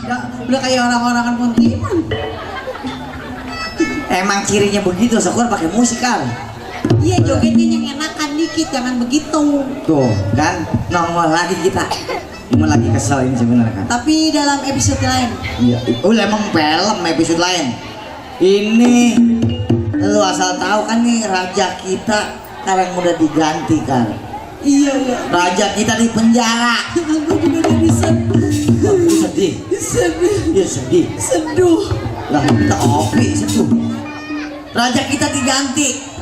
Udah kayak orang-orangan Pontianak. Emang cirinya begitu, syukur pakai musikal. Iya, jogetnya yang enakan dikit, jangan begitu. Tuh kan nongol lagi kita. Cuma lagi kesel ini sebenarnya kan. Tapi dalam episode lain. Iya, emang film episode lain. Ini lu asal tahu kan nih raja kita sekarang udah diganti kan. Iya. Raja kita di penjara. Aku juga jadi sedih. Wah, lu sedih. Iya sedih. Seduh. Lah kita opi seduh. Raja kita diganti.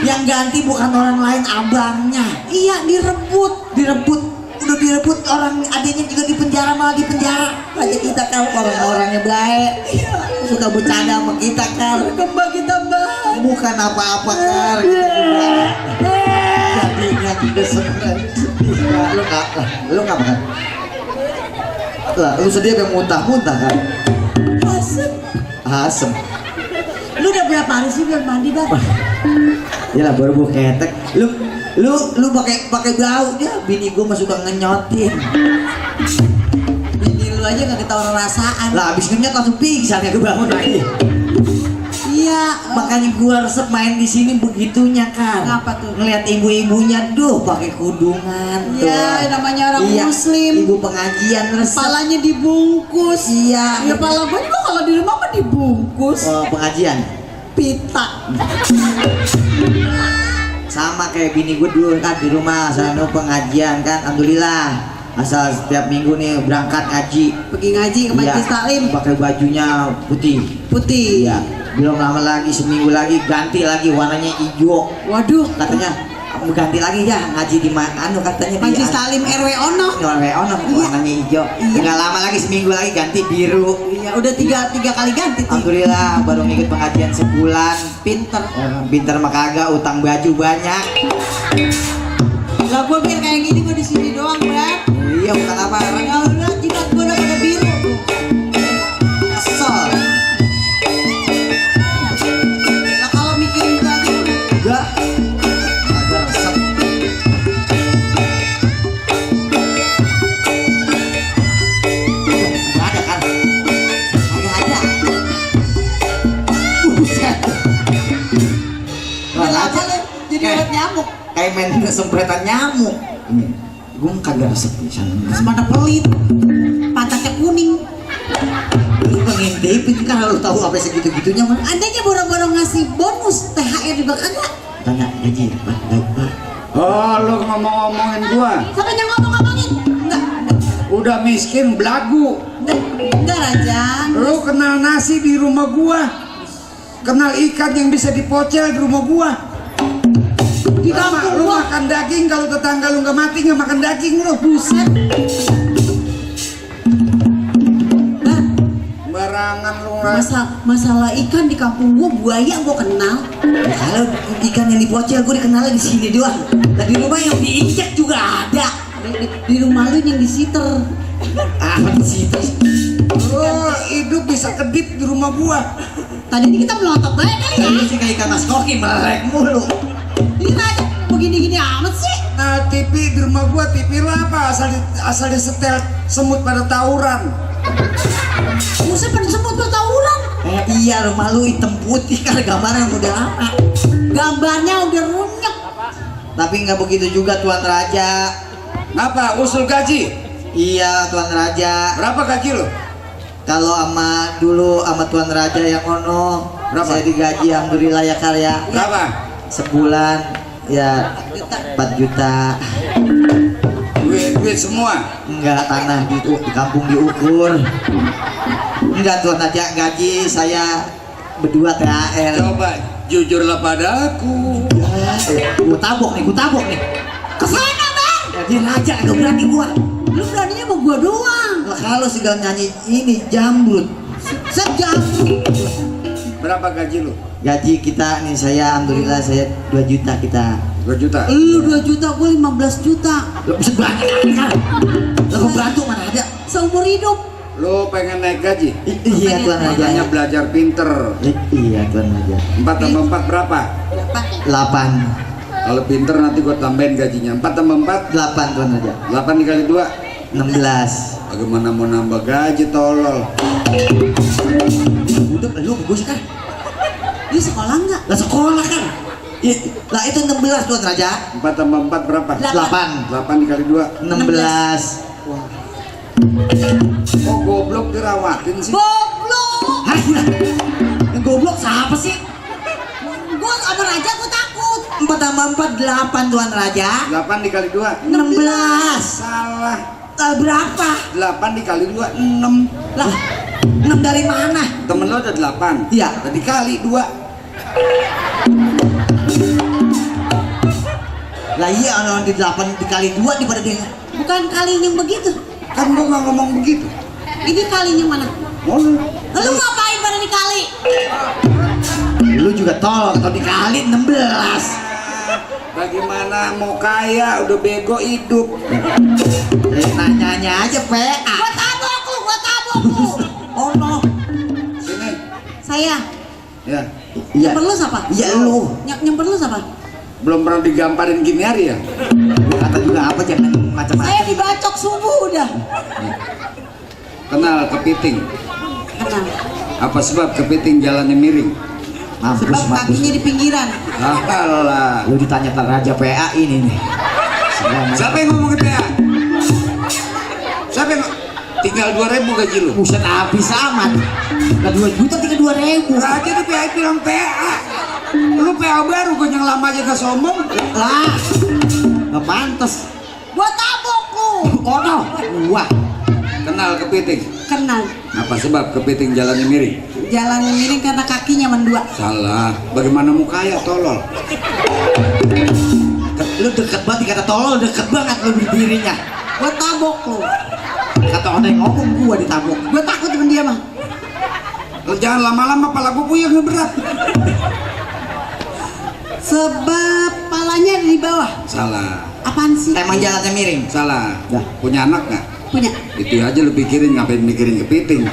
Yang ganti bukan orang lain, abangnya. Iya, direbut. Udah direbut, orang adiknya juga di penjara, malah di penjara. Raja kita kan orang-orangnya baik. Suka bercanda sama kita kan. Kembang kita bahas. Bukan apa-apa kan. Jadinya tidak senang. Lu nggak makan? Lah, lu sedih sampai muntah-muntah kan? Asem. Lu udah berapa hari sih belum mandi, Bang? Yalah baru gua ketek. Lu pakai bau dia. Bini gua mah suka ngenyotin. Bini lu aja nggak ketahuan rasaan. Lah abis ngenyot langsung pingsan ya kebangun lagi. Iya. Makanya gua resep main di sini begitunya kan. Ngapa tuh? Ngeliat ibu-ibunya duh pakai kudungan. Iya, namanya orang Muslim. Ibu pengajian resep. Palanya dibungkus. Iya. Ya pala gua juga kalau di rumah mah dibungkus. Oh, pengajian. Pita. Sama kayak bini gue dulu kan di rumah sana pengajian kan, alhamdulillah asal setiap minggu nih berangkat ngaji, Pergi ngaji ke majelis taklim. pakai bajunya putih. Iya, belum lama lagi seminggu lagi ganti lagi warnanya hijau. Waduh. Katanya ganti lagi ya ngaji di mana katanya Majelis taklim RW Ono. warnanya hijau. Tinggal lama lagi seminggu lagi ganti biru. Iya, udah tiga kali ganti tuh. Alhamdulillah baru ngikut pengajian sebulan. Pinter mah kagak, utang baju banyak. Lah gua biar kayak gini gua di sini doang, Bang. Iya, bukan apa. Ya udah, jidat gua udah pada biru tuh. Kesel. Lah kalau mikirin baju Enggak. Agak resep. Enggak ada kan? Agak ada. Buset. Wah, apa aja. lu jadi Kayak- obat nyamuk. Kayak main sempretan nyamuk. Ini, gue kagak resep di sana. Semana pelit. Pantatnya kuning. Lu pengintipin kan lu tahu apa segitu-gitunya mah. Andanya borong-borong ngasih bonus THR juga kagak. Tanya gaji, Pak. Oh, lu ngomong-ngomongin gua. Siapa yang ngomongin? Enggak. Udah miskin belagu. Enggak, Rajan. Lu kenal nasi di rumah gua. Kenal ikan yang bisa dipocel di rumah gua. Di kampung Lu gua. makan daging, kalau tetangga lu nggak mati nggak makan daging lu. Buset. Nah, Barangan lu. masalah ikan di kampung gua, buaya gua kenal. Ya, kalau ikan yang dipocel gue dikenalnya di sini doang. Tadi rumah yang diinjak juga ada. Di rumah lu yang disiter. Apa di situ? Oh, hidup bisa kedip di rumah gua. Tadi ini kita melotot banget kali ya. Ini sih kayak ikan mas koki melek mulu. Ini Rajan begini-gini amat sih. Nah, TV di rumah gua TV apa? Asal disetel semut pada tawuran. Buset, pada semut bertawuran. Iya, rumah lu hitam putih kan gambarnya udah lama. Gambarnya udah runyek. Tapi nggak begitu juga Tuan Raja. Apa? Usul gaji? Iya Tuan Raja. Berapa gaji lu? Kalau dulu sama Tuan Raja yang ono, Berapa? saya digaji alhamdulillah ya karya. Berapa? Sebulan ya 4 juta. Duit semua. Enggak, tanah di kampung diukur. Enggak Tuan Raja, gaji saya berdua THR. Coba jujurlah padaku. Gua tabok nih. Kesana, Bang. Jadi Raja gak berani gua. Lu beraninya sama gua doang. Nah, kalau segala nyanyi ini jambrut. Sejam. Berapa gaji lu? Gaji kita nih saya alhamdulillah saya 2 juta kita. 2 juta. Lu 2 juta, gua 15 juta. Lo bisa banyak kan? Lo bantu mana ada? Seumur hidup. Lu pengen naik gaji? Iya Tuan Raja. Makanya belajar pinter. Iya Tuan Raja. 4 tambah 4 berapa? 8 Kalau pinter nanti gua tambahin gajinya. 4 tambah 4 8 Tuan Raja. 8 dikali 2 16. Bagaimana mau nambah gaji tolol? Udah lu bagus kan? Dia sekolah nggak? Lah sekolah kan? Lah itu 16 Tuan Raja. 4 tambah 4 berapa? 8. 8 dikali 2. 16. Oh goblok dirawatin sih. Goblok. Hai, yang goblok siapa sih? Gua sama Raja gua takut. 4 tambah 4 8 Tuan Raja. 8 dikali 2. 16. Salah. Berapa? 8 dikali 2 6. Lah 6 dari mana? Temen lo ada 8. Iya. Tadi kali 2. Lah iya orang di 8 dikali 2 daripada dia. Bukan kalinya begitu. Kan gua nggak ngomong begitu. Ini kalinya mana? Oh, Lu ngapain pada dikali? Lu juga tol atau dikali 16. bagaimana mau kaya udah bego hidup. Nanya aja PA. Gua tabok lu. Oh no. Sini. Saya. Ya. Iya. Nyemper lu siapa? Iya lu. Nyemper lu siapa? Belum pernah digamparin gini hari ya? Kata juga apa jangan macam-macam. Saya dibacok subuh udah. Kenal kepiting. Kenal. Apa sebab kepiting jalannya miring? Mampus, Sebab mampus. kakinya di pinggiran. Alah. Lu ditanya Raja PA ini nih. Siapa yang ngomong ke PA? Siapa yang tinggal 2.000 gaji lu? Buset habis amat. Lah 2 juta tinggal 2.000. Raja di PA bilang PA. Lu PA baru gue yang lama aja gak sombong. Lah. Gak pantas. Gua tabok lu. Oh no. Wah. Kenal kepiting. Kenal. Apa sebab kepiting jalannya miring? Jalannya miring karena kakinya mendua. Salah. Bagaimana mau kaya tolol? Lu deket banget dikata tolol, deket banget lu berdirinya. Gua tabok lu. Kata orang yang ngomong gua ditabok. Gua takut dengan dia mah. Lu jangan lama-lama pala gue puyeng berat. Sebab palanya ada di bawah. Salah. Apaan sih? Emang jalannya miring. Salah. Dah. Punya anak nggak? Punya. Itu aja lu pikirin, ngapain mikirin kepiting?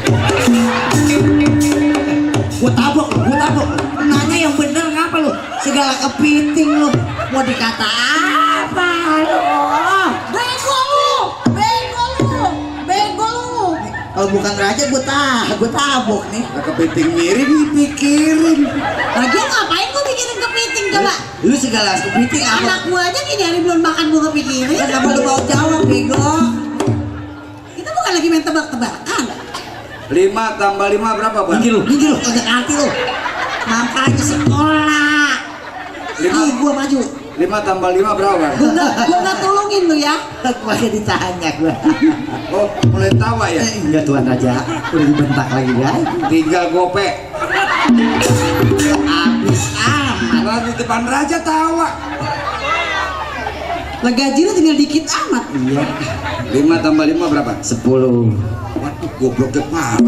Gua tabok lu, gua tabok lu. Nanya yang bener ngapa lu? Segala kepiting lu. Mau dikata apa lu? Bego lu. Bego lu. Bego lu. Kalau bukan raja gua tabok nih. Lah kepiting miring dipikirin. Lagian ngapain gua mikirin kepiting coba? Lu segala kepiting apa? Anak gua aja gini hari belum makan gua kepikirin. Kenapa lu mau jawab bego? Kita bukan lagi main tebak-tebakan. 5 tambah 5 berapa, Bang? Minggir lu, kagak ngerti lu. Makanya sekolah. Ih, gua maju. 5 tambah 5 berapa, Bang? Gua nggak tolongin lu ya. Gua aja ditanya gua. Oh, mulai tawa ya? Enggak Tuan Raja, udah dibentak lagi guys. Tinggal gope. Habis amat. Lah di depan raja tawa. Lah gaji lu tinggal dikit amat. Iya. 5 tambah 5 berapa? 10. Waduh, gobloknya parah.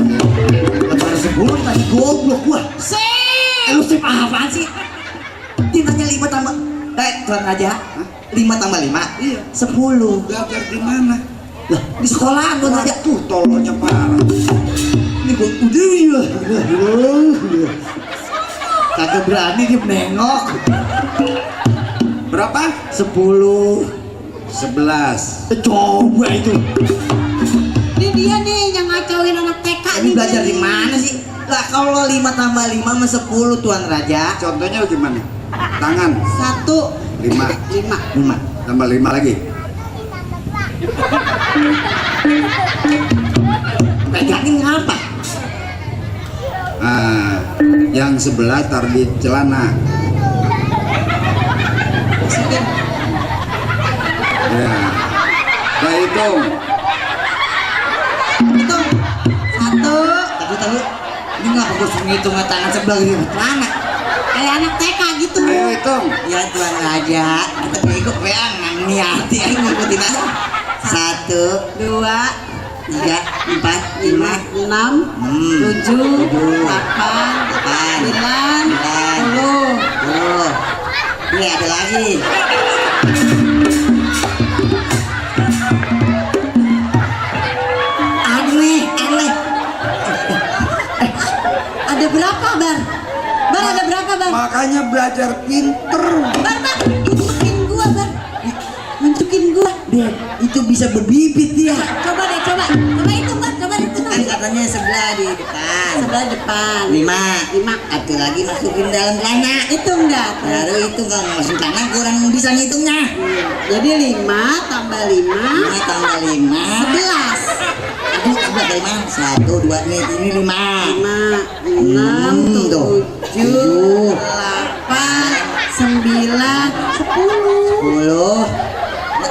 Baru 10 tadi goblok gua. Sip. Lu sip apaan sih? Dia nanya 5 tambah Tuan Raja, 5 tambah 5? Iya. 10. Belajar di mana? Lah, di sekolahan Tuan Raja. Tuh, tololnya parah. Ini gua udah ya. Kagak berani dia menengok. Berapa? 10. 11. Coba itu. Ini dia nih yang ngacauin anak TK Ini nih. belajar di mana sih? Lah kalau 5 tambah 5 sama 10 Tuan Raja. Contohnya gimana? Tangan 1, 5 5. 5. tambah 5 lagi. Pegangin ngapa? Ah, yang sebelah taruh di celana. Masukin. Ya. Nah, hitung. Hitung. 1. Tahu. Ini ngapa gua suruh ngitung tangan sebelah gitu? Mana? Kayak anak TK gitu. Ayo hitung. Ya Tuan Raja, kita bego peang niati aja ngikutin aja. 1, 2, 3, 4, 5, 5, 6, 7, 8, 9, 10. 10. Ini ada lagi. Aneh. Ada berapa, Bar? Bar ada berapa, Bar? Makanya belajar pinter. Bar, nunjukin gua, Bar. Nunjukin gua. Dek, itu bisa berbibit dia. Coba deh, coba itu kan, Kan katanya sebelah di depan. sebelah depan. 5. Satu lagi masukin dalam celana. Itu enggak. Baru itu kalau masuk celana kurang bisa ngitungnya. Jadi 5 tambah 5 5 tambah 5. 11. Aduh, sebelah dari mana? 1, 2, ini 5. 5, 6, tuh. 7, 8, 9, 10. 10.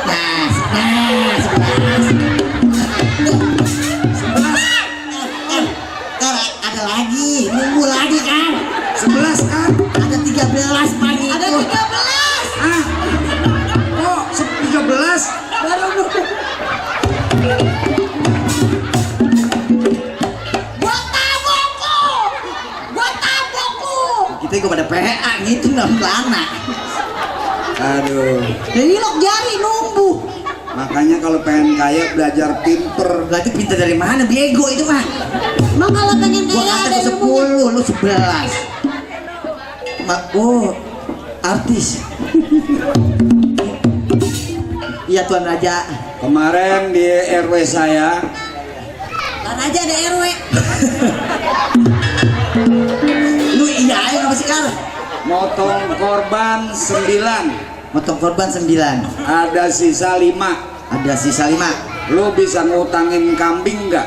Nah, 11. Ada lagi, nunggu lagi kan? 11 kan? Ada 13 pagi Ada itu. 13. Ah, kok 13? Baru Gua tabokku. Kita juga pada PA gitu dalam celana. Aduh, Jadi lok jari numbuh. makanya kalau pengen kaya belajar pinter. Berarti pintar dari mana? Bego itu mah. Emang kalau pengen Gua kaya kata ada ke ilmunya. 10, lu 11. Oh, artis. Iya Tuan Raja. Kemarin di RW saya Kan aja ada RW. Lu iya aja apa sih Kar? motong korban 9, Motong korban 9. ada sisa 5. Ada sisa 5. Lu bisa ngutangin kambing nggak?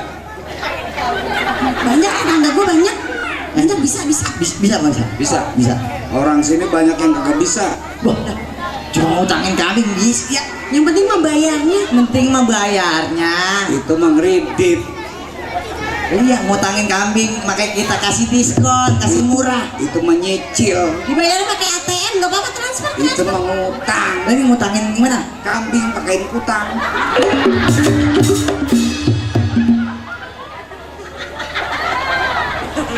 Banyak tetangga gua banyak. Banyak bisa. Bisa Bang? Bisa. Bisa. Orang sini banyak yang kagak bisa. Wah, cuma ngutangin kambing bisa. Ya, Yang penting mah bayarnya. penting mah bayarnya. Itu mah ngeridit. Iya, ngutangin kambing, makanya kita kasih diskon, kasih murah. Itu menyicil. Dibayarnya pakai ATM, nggak apa-apa transfer. Itu mengutang. Lagi ngutangin gimana? Kambing pakein kutang.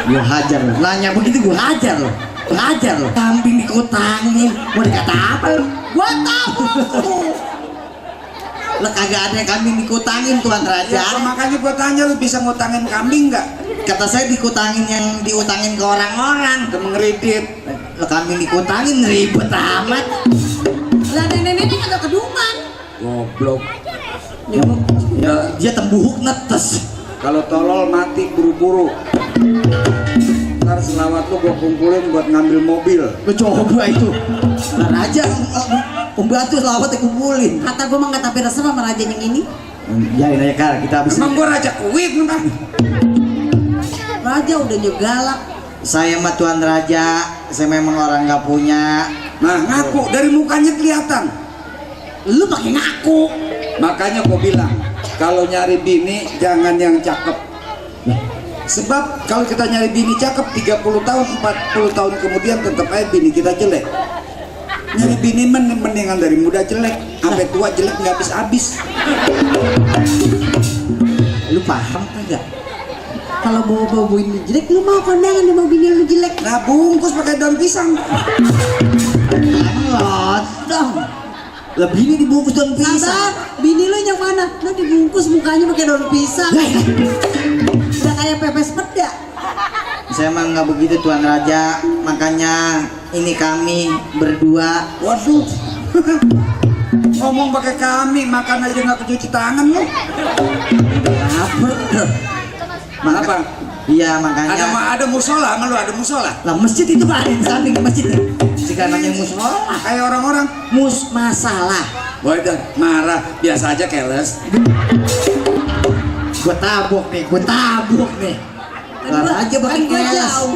Gua hajar lo. Nanya begitu gua hajar lo. Hajar lo. Kambing dikutangin, mau dikata apa lo? Gua tahu. Lo kagak ada yang kambing dikutangin Tuan Raja. Ya, makanya gua tanya lu bisa ngutangin kambing nggak? Kata saya dikutangin yang diutangin ke orang-orang. Itu ngeridit. Lo kambing dikutangin ribet amat. Lah nenek-nenek kagak keduman. Goblok. Ya, Ya, dia tembuhuk netes. kalau tolol mati buru-buru. Ntar selawat lu gua kumpulin buat ngambil mobil. Lo coba itu. Tuan Raja, pembantu selawat dikumpulin. Kata gua mah nggak tapi resep sama raja yang ini. Ya ini aja Kar, kita habis. Emang gua raja kuit kan? Raja udah nyegalak. Saya mah Tuan Raja, saya memang orang nggak punya. Nah, ngaku dari mukanya kelihatan. Lu pakai ngaku. Makanya gua bilang, kalau nyari bini jangan yang cakep. Sebab kalau kita nyari bini cakep 30 tahun, 40 tahun kemudian tetap aja bini kita jelek. Nyari bini mendingan dari muda jelek sampai tua jelek nggak habis-habis. Lu paham kagak? Kalau bawa bini jelek, lu mau kondangan sama bini lu jelek. Nah, bungkus pakai daun pisang. Lotong. Lebih ini dibungkus daun pisang. Sabar, bini lu yang mana? Lu dibungkus mukanya pakai daun pisang. Udah kayak pepes peda. Saya emang nggak begitu Tuan Raja, makanya ini kami berdua. Waduh. Ngomong pakai kami, makan aja nggak kecuci tangan lu. Apa? Apa? Iya makanya. Ada musola, sama lu ada musola. Lah masjid itu Pak, di samping masjid. Jika nanya musola, Kayak orang-orang. masalah. Waduh, marah, biasa aja keles. Gua tabok nih. Tuan Raja Kan pakai gua keles. jauh.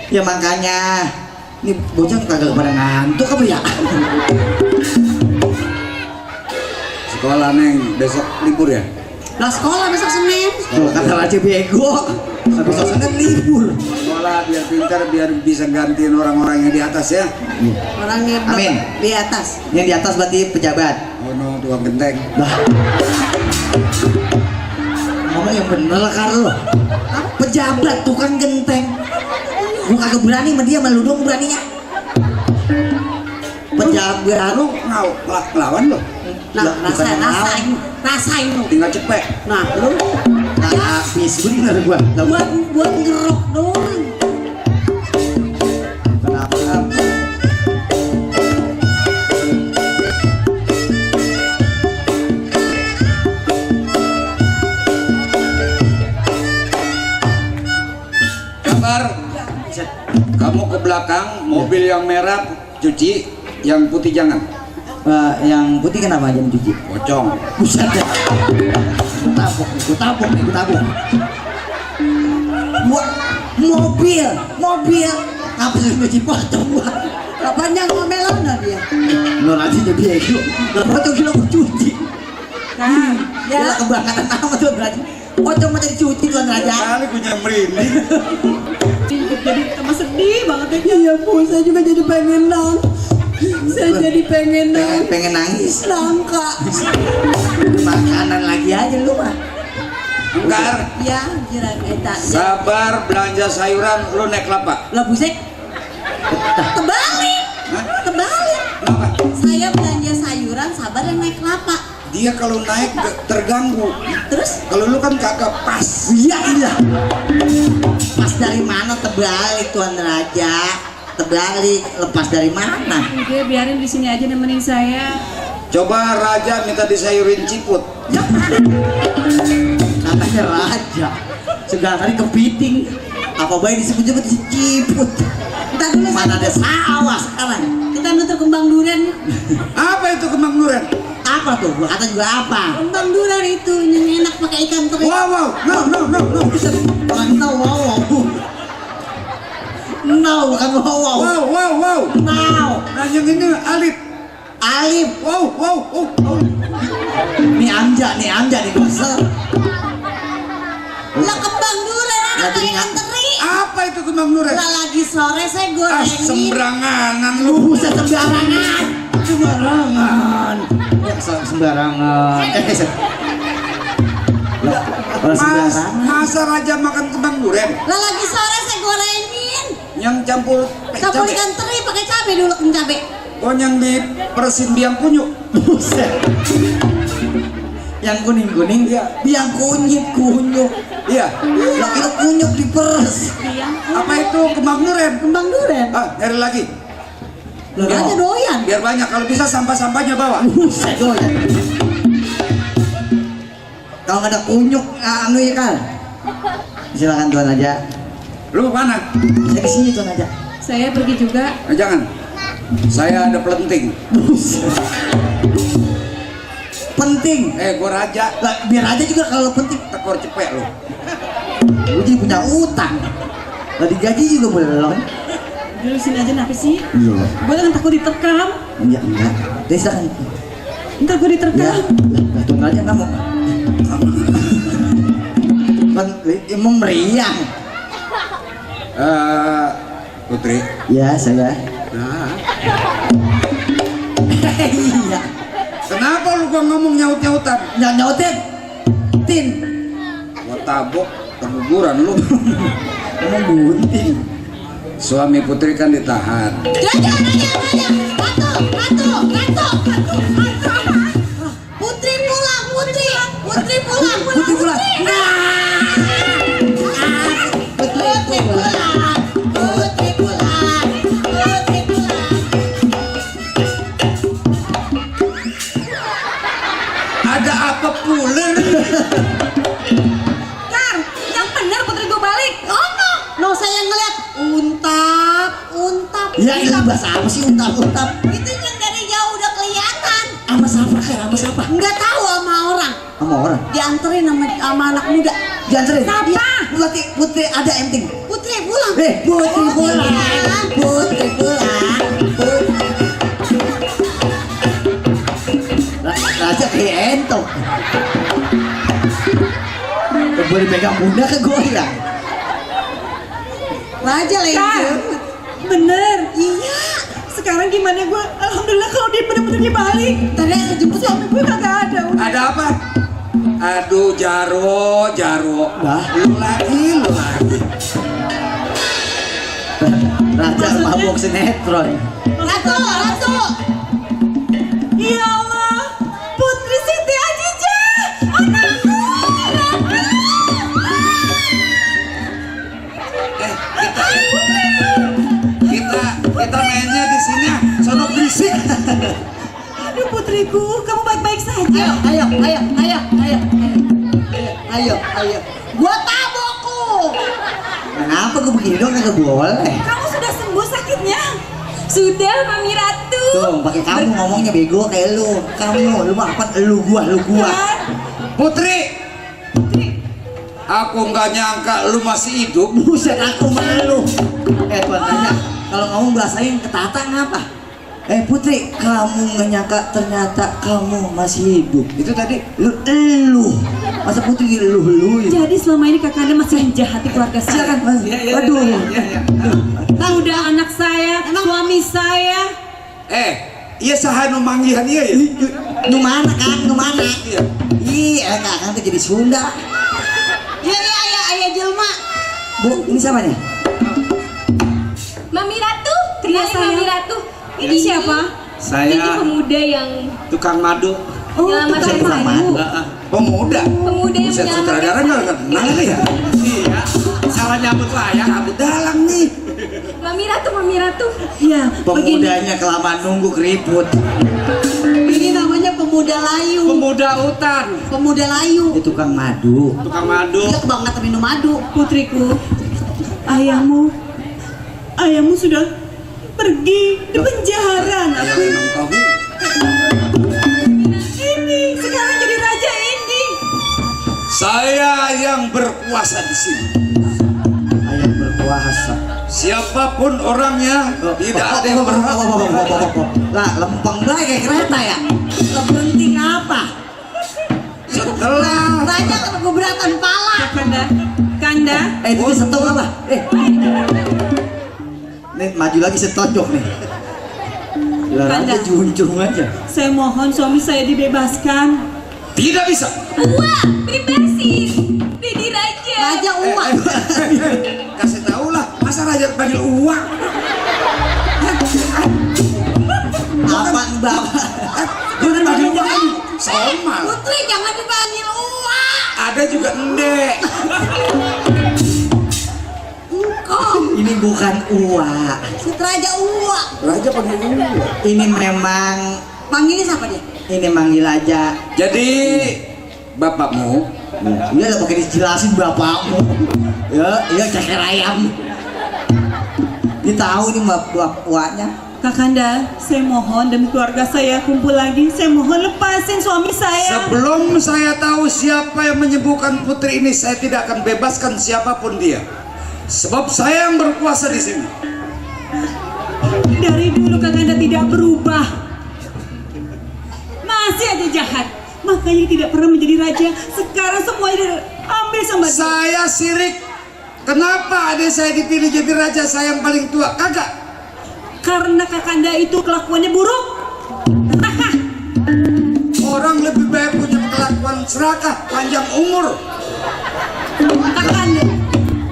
Ya makanya, ini bocah kagak pada ngantuk apa ya? Sekolah Neng, besok libur ya? Lah sekolah besok Senin. Kalau kata Raja bego, habis Senin libur. Sekolah biar pintar, biar bisa gantiin orang-orang yang di atas ya. Orangnya Amin. di atas. Yang di atas berarti pejabat. Oh no, tukang genteng. Bah. Ngomong yang bener lah Karlo. Pejabat tukang genteng. Gua kagak berani sama dia, malu dong beraninya. Pejabat Lu ngelawan lo, Nah, rasain lu. tinggal cepet. Nah, lu nggak habis bener gua. buat ngerok doang. Kenapa? Sabar. Kamu ke belakang, mobil yang merah cuci, yang putih jangan. Yang putih kenapa aja mencuci? Pocong. Buset dah. Gue tabok. Mobil. Apa sih nyuci pocong gua? Kapan yang ngomelon dia? Lo aja jadi ego. Lo pocong kilo gue cuci. Kan, Ya ya. kebakaran apa tuh berarti? Pocong mau jadi cuci tuan raja. Kali gue nyamperin. Jadi tambah sedih banget ya. Iya Bu, saya juga jadi pengen Pengen nangis. nangka. Makanan lagi aja lu mah. Enggak. Ya, jirang eta. Sabar belanja sayuran, lu naik kelapa. Lah busek. Kebalik. Hah? Kebalik. Kenapa? Saya belanja sayuran, sabar yang naik kelapa. Dia kalau naik terganggu. Terus Kalau lu kan kagak pas. Iya. Pas dari mana terbalik tuan raja? Terbalik, lepas dari mana? Udah biarin di sini aja nemenin saya. Coba Raja minta disayurin ciput. Katanya raja. Segala kali kepiting. Apa baik disebut-sebut ciput. kita dulu Mana ada sawah sekarang? kita nutur kembang durian. Apa itu kembang durian? Apa tuh? Gua kata juga apa? Kembang durian itu yang enak pakai ikan teri. Wow. No. Orang tahu wow. No, bukan wow. Wow. Now. Nah yang ini Alif. Alif. Wow. Nih anja nih gosel. Lah kembang durian enak Lagi pakai ikan nggak- teri. Apa itu kembang durian? Lah lagi sore saya Ah, gorengin. sembarangan lu. Buset sembarangan. Sembarangan. Orang sembarangan. Masa Raja makan kembang durian? Lah lagi sore saya gorengin. Yang campur Campur cabai. ikan teri pakai cabai dulu cabai. Oh yang di persin biang kunyuk. Buset. Yang kuning Iya. yang kunyuk. Iya. Yang itu kunyuk diperes. Apa itu kembang durian? Kembang durian. Ah, nyari lagi. Dia aja doyan. Biar banyak. Kalau bisa sampah-sampahnya bawa. Buset doyan. Kalau nggak ada kunyuk, anu ya kan? Silakan tuan aja. Lu mana? Saya di sini tuan aja. Saya pergi juga. Jangan. Saya ada pelenting. Penting. Gua Raja. Lah, biar aja juga kalau penting. Tekor cepek lu. Gue jadi punya utang. Lah digaji juga belum. Dulu sini aja kenapa sih? Iya. Gue kan takut diterkam. Enggak. Jadi silakan. Ntar gue Ya. diterkam. Lah tuan aja kamu. Emang meriang. Putri. Ya saya. Nah. Iya. Kenapa lu gua ngomong nyaut-nyautan? Nyautin. Tin. Gua tabok keguguran lu. Emang gunting. Suami Putri kan ditahan. Raja. Ratu. Putri pulang. Putri pulang. Putri pulang. Ada apa pula? Kang, yang bener putri gue balik. No saya ngeliat untap. Ya ini bahasa apa sih untap-untap? Itu yang dari jauh udah kelihatan. Sama siapa? Nggak tahu sama orang. Sama orang. Dianterin sama anak muda. Dianterin. Siapa? Putri ada enting. Putri pulang. Putri pulang. Raja kayak entok. Boleh pegang bunda ke goyang. Raja lagi. Kang, bener. Iya. Sekarang gimana gue? Alhamdulillah kalau dia bener-bener dia balik. Tadi saya jemput Suami gue kagak ada. Ada apa? Aduh Jaro. Bah. Lu lagi. Raja mabuk sinetron. Ratu. Ya Allah, Putri Siti Ajijah, anakku. Kita mainnya di sini. Sono berisik. Aduh putriku, kamu baik-baik saja. Ayo. Gua tabokku. Kenapa gue begini dong kagak boleh? Kamu sudah sembuh sakitnya? Sudah, Mami Ratu. Tuh, pakai kamu ngomongnya bego kayak lu. Lu mah apa? Lu gua. Putri, aku nggak nyangka lu masih hidup. Buset aku malu. Tuan Raja, kalau ngomong bahasanya ketata ngapa? Putri, kamu nggak nyangka ternyata kamu masih hidup. Itu tadi. Lu. Masa Putri lu. Jadi selama ini kakaknya masih menjahati keluarga saya. Silakan Mas. Waduh. Udah anak saya, suami saya. Iya sahanu manggihan iya ya. Nu mana Kang? Nu mana? Iya. Iya, Kang tuh jadi Sunda. Iya, ayah jelma. Bu, ini siapa nih? Mami Ratu, Iya, kenalin saya. Mami Ratu. Ini siapa? Ini Saya pemuda yang tukang madu. menyelamatkan tukang ibu. Pemuda. Pemuda yang Buset, sutradara menyelamatkan nggak kenal ya. Iya, salah nyambut layang. Abu dalang nih. Mami Ratu. Iya, begini. Pemudanya kelamaan nunggu keriput. Ini namanya pemuda layu. Pemuda hutan, Pemuda layu. Itu tukang madu. tukang madu. Dia kebangetan minum madu. Putriku, ayahmu sudah pergi di penjara. Ayah minum tohi. Ini sekarang jadi raja ini. Saya yang berkuasa di sini. Ayam berkuasa. Siapapun orangnya, tidak ada yang berhak. Lah, lempeng baik kayak kereta ya. Lah berhenti ngapa? Setelah Raja keberatan pala. Kanda, Itu setok apa? Nih maju lagi setojok nih. Lah Kanda. aja junjung aja. saya mohon suami saya dibebaskan. tidak bisa. Wah, bebasin. Jadi raja. Raja uang. Kasih tahu lah, masa raja panggil uang? Apa Bapak? Gue panggil uang. Sama. Putri jangan dipanggil uang. Ada juga endek. Ini bukan uak. Raja uang. Raja panggil uang. Ini memang Panggilnya siapa dia? ini manggil aja. Jadi bapakmu Iya lah pakai dijelasin bapakmu. Ya ceker ayam. Dia tahu ini bapaknya. Kakanda, saya mohon demi keluarga saya kumpul lagi. Saya mohon lepasin suami saya. sebelum saya tahu siapa yang menyembuhkan putri ini, saya tidak akan bebaskan siapapun dia. Sebab saya yang berkuasa di sini. Dari dulu Kakanda tidak berubah. Masih aja jahat. Makanya tidak pernah menjadi raja. Sekarang semuanya diambil sama dia. Saya sirik. Kenapa adik saya dipilih jadi raja, saya yang paling tua? Kagak. Karena Kakanda itu kelakuannya buruk. Serakah. Orang lebih baik punya kelakuan serakah, panjang umur. Kakanda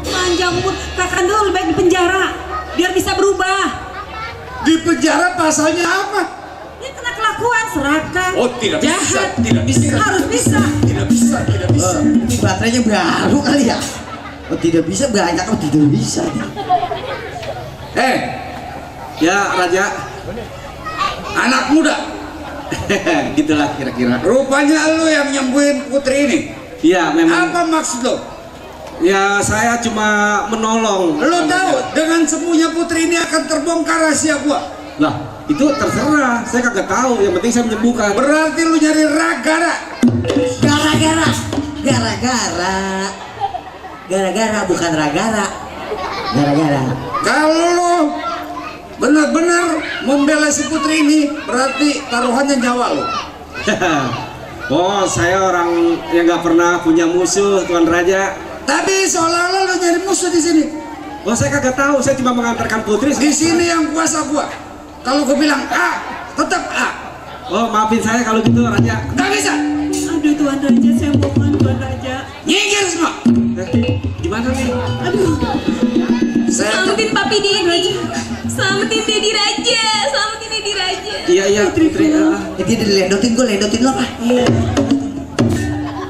panjang umur. Kakanda lebih baik di penjara biar bisa berubah. Di penjara pasalnya apa? Dia kena kelakuan serakah. Oh, tidak bisa, jahat. tidak bisa. Harus bisa. Tidak bisa, tidak bisa. Ini baterainya baru kali ya. Oh tidak bisa banyak, oh tidak bisa. Ya Raja. Anak muda, Gitulah kira-kira. rupanya lu yang nyembuhin putri ini. Iya memang. Apa maksud lo? Ya saya cuma menolong. Lo tahu dengan sembuhnya putri ini akan terbongkar rahasia gua. Lah itu terserah. Saya kagak tahu. Yang penting saya menyembuhkan. Berarti lu nyari ragara. Gara-gara bukan ragara. Gara-gara. Kalau lo benar-benar membela si putri ini, berarti taruhannya nyawa lo. Oh saya orang yang nggak pernah punya musuh Tuan Raja. Tapi seolah-olah lo nyari musuh di sini. Oh saya kagak tahu. Saya cuma mengantarkan putri. Di sini yang kuasa gua. Kalau gua bilang A, tetap A. Oh maafin saya kalau gitu Raja. Nggak bisa. Aduh Tuan Raja, saya mohon Tuan Raja. Nyingkir semua. Gimana nih? Aduh. Saya Selamatin papi Dedi. Selamatin Dedi Raja. Selamatin Dedi Raja. Iya putri. Dia dilendotin, gue lendotin lo apa?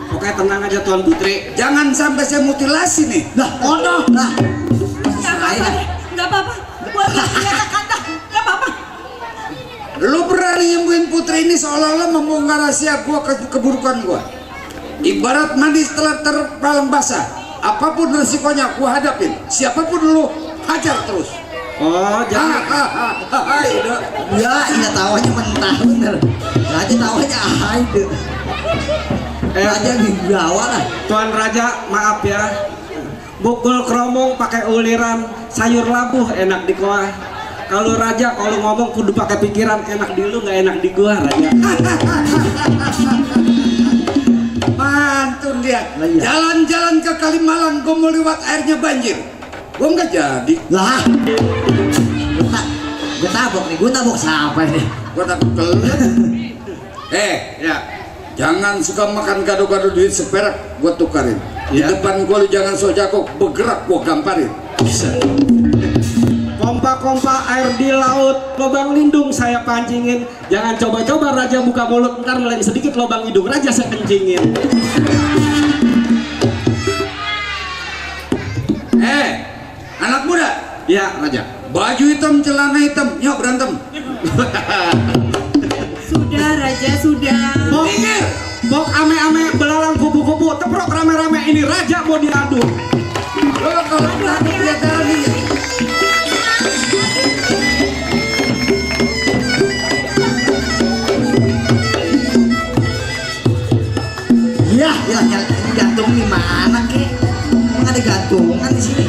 Pokoknya tenang aja Tuan Putri. jangan sampai saya mutilasi nih. Lah, ono lah. Nggak apa-apa. Nggak apa-apa. Buat Kakanda. Nggak apa-apa. Lu berani nyembuhin putri ini seolah-olah membongkar rahasia gua, keburukan gua. Ibarat mandi setelah terpalang basah. apapun resikonya aku hadapin. Siapapun lu hajar terus. Oh, jangan. Ya, iya tawanya mentah bener. Raja tawanya aide. Raja dibawa lah. Tuan Raja, maaf ya. Bukul kromong pakai uliran, sayur labuh enak di gua. Kalau Raja kalau ngomong kudu pakai pikiran, enak di lu nggak enak di gua, Raja. Mantun dia. Lah, iya. Jalan-jalan ke Kalimalang, gue mau lewat airnya banjir. Gue nggak jadi. Lah. Gue tabok nih, gue tabok siapa nih? Gue takut kelet. Ya. Jangan suka makan gado-gado duit seperak, gue tukarin. Di Ya. depan gue lu jangan so jago, bergerak gue gamparin. Kompa-kompa air di laut, lubang lindung saya pancingin. Jangan coba-coba Raja buka mulut, ntar meleng sedikit lubang hidung Raja saya kencingin. Anak muda, Ya, Raja. baju hitam, celana hitam, nyok berantem. Sudah Raja, sudah. Minggir. Bok ame-ame belalang kupu-kupu, teprok rame-rame ini Raja mau diadu. Lo kalau berani lihat jalan ini. Ya, gantung di mana kek? Emang ada gantungan di sini?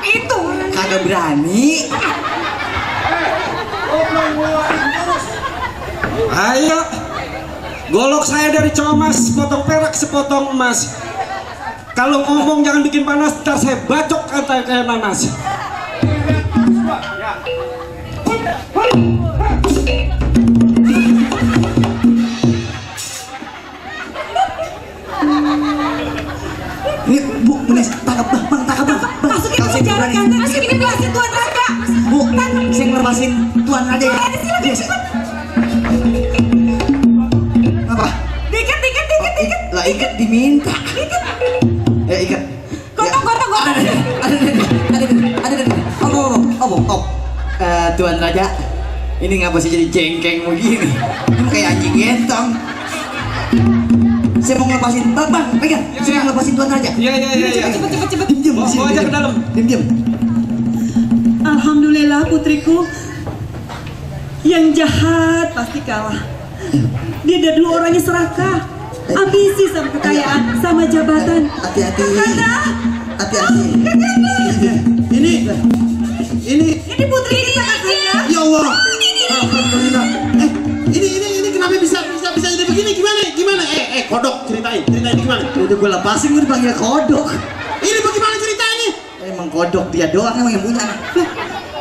Itu kagak berani. Ayo, golok saya dari Comas, sepotong perak, sepotong emas. Kalau ngomong jangan bikin panas, ntar saya bacok kata kayak nanas. Ini Bu, Menes, tangkap bang, tangkap bang. Masukin ke penjara kan? Masukin ke plastik Tuan Raja. Bu, saya ngelepasin Tuan Raja. Apa? Diikat. Lah ikat diminta. Ikat. Gotong. Ada. Tuan Raja, ini ngapa sih jadi jengkeng begini? Ini kayak anjing gentong. Saya mau ngelepasin, bang, pegang. Saya mau ngelepasin Tuan Raja. Iya. Cepet. Diam, Bawa aja ke dalam. Diam. Alhamdulillah putriku. Yang jahat pasti kalah. Dia ada dua orangnya serakah. Ambisi sama kekayaan, sama jabatan. Hati-hati. Kakanda. Hati-hati. Ini putri kita Kakanda. Ya Allah. Alhamdulillah. Ini kenapa bisa jadi begini? Gimana? Kodok ceritain gimana? Udah gue lepasin, gue dipanggil kodok. Ini bagaimana ceritanya? Emang kodok dia doang emang yang punya.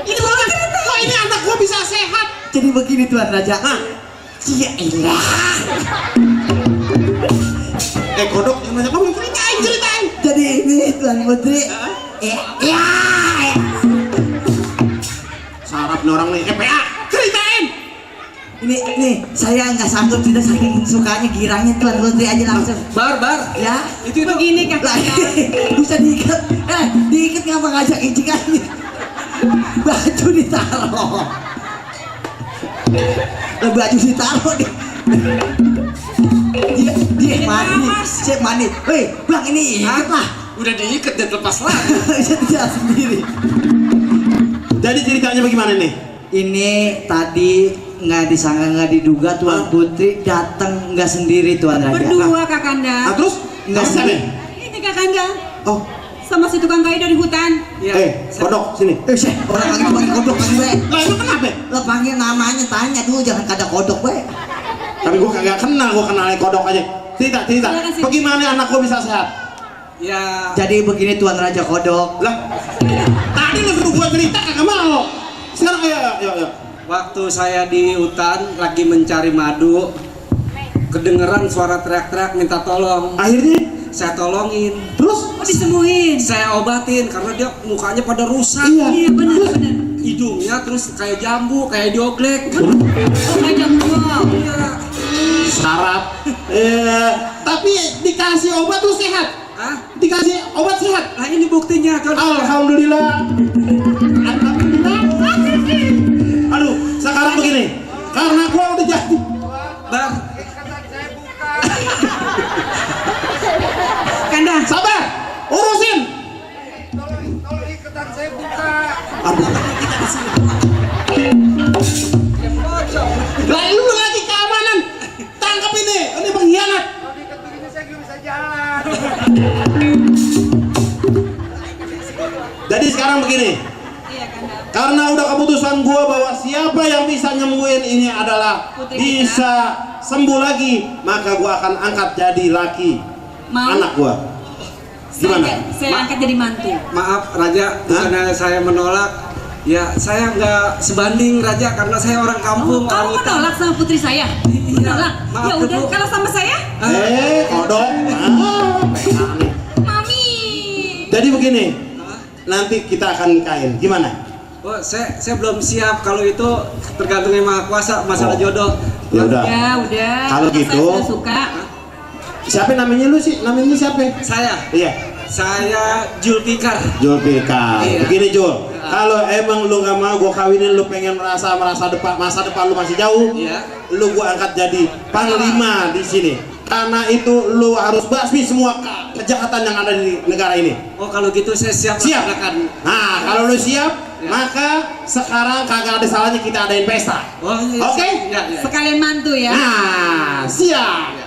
Ini bagaimana? Kok ini anak gua bisa sehat? Jadi begini Tuan Raja. Hah? Ya elah. Kodok yang banyak ngomong ceritain. Jadi ini Tuan Putri. Ya. Sarap nih orang nih. PA, ceritain. Ini saya nggak sanggup cerita saking sukanya girangnya Tuan Putri aja langsung. Bar. Ya. Itu. Begini Lah, Kakanda. bisa diikat. Diikat ngapa ngajak ijikannya? Baju ditaruh. Baju ditaruh nih. Dia mani. Hei, Bang ini ikat lah. Udah diikat dan lepas lagi. Dia sendiri. Jadi ceritanya bagaimana nih? Ini tadi nggak disangka nggak diduga Tuan Putri datang nggak sendiri Tuan Raja. Berdua Kakanda. Terus Nggak Apa sendiri. nih? Ini Kakanda. Oh, sama si tukang kayu dari hutan. Ya, Kodok sini. Syekh, orang lagi panggil kodok lagi we. Lah emang kenapa? Lo panggil namanya, tanya dulu, jangan kada kodok we. Tapi gua kagak kenal, gua kenalin kodok aja. Cerita. Silakan, Sih. Bagaimana anak gua bisa sehat? ya Jadi begini Tuan Raja Kodok. Lah, tadi lu suruh gua cerita kagak mau. Sekarang ayo. waktu saya di hutan lagi mencari madu, kedengeran suara teriak-teriak minta tolong. Akhirnya, Saya tolongin, terus? Oh disembuhin. saya obatin karena dia mukanya pada rusak. Iya. Iya benar. Hidungnya terus kayak jambu, kayak dioglek. Oh kayak jambu. Iya. Sarap. Tapi dikasih obat lu sehat. Hah? Dikasih obat sehat. Nah ini buktinya kan. Alhamdulillah. Aduh, sekarang begini. Karena gua udah jadi. Bang, Kanda. Sabar. Urusin. Tolong iketan saya buka. Aduh. Lah lu lagi keamanan. Tangkap ini. Ini pengkhianat. Kalau diikat begini saya nggak bisa jalan. Jadi sekarang begini. Iya Kanda. Karena udah keputusan gua bahwa siapa yang bisa nyembuhin ini adalah Putri bisa sembuh lagi, maka gua akan angkat jadi laki Mau? anak gua. Gimana? Saya angkat jadi mantu. maaf Raja, bukannya saya menolak. Ya saya nggak sebanding Raja karena saya orang kampung. Kamu orang hutan. menolak sama putri saya? Menolak? Maaf, Ya udah, Bu. kalau sama saya? Kodok. Aneh. Mami. Jadi begini, nanti kita akan nikahin. Gimana? Oh, saya belum siap kalau itu tergantung yang Maha Kuasa masalah Oh. jodoh. Ya udah. Ya udah. Kalau saya gitu- sudah suka. Siapa namanya lu sih? Namanya siapa? Saya Iya, Julfikar. Julfikar. Iya. Begini Jul, kalau emang lu nggak mau gua kawinin, lu pengen masa depan lu masih jauh, Iya. lu gua angkat jadi panglima di sini. Karena itu lu harus basmi semua kejahatan yang ada di negara ini. Oh kalau gitu saya siap. Siap. laksanakan. Nah, kalau lu siap, Ya. maka sekarang kagak ada salahnya kita adain pesta. Oh iya. Oke? Ya, ya. Sekalian mantu ya. Nah, siap.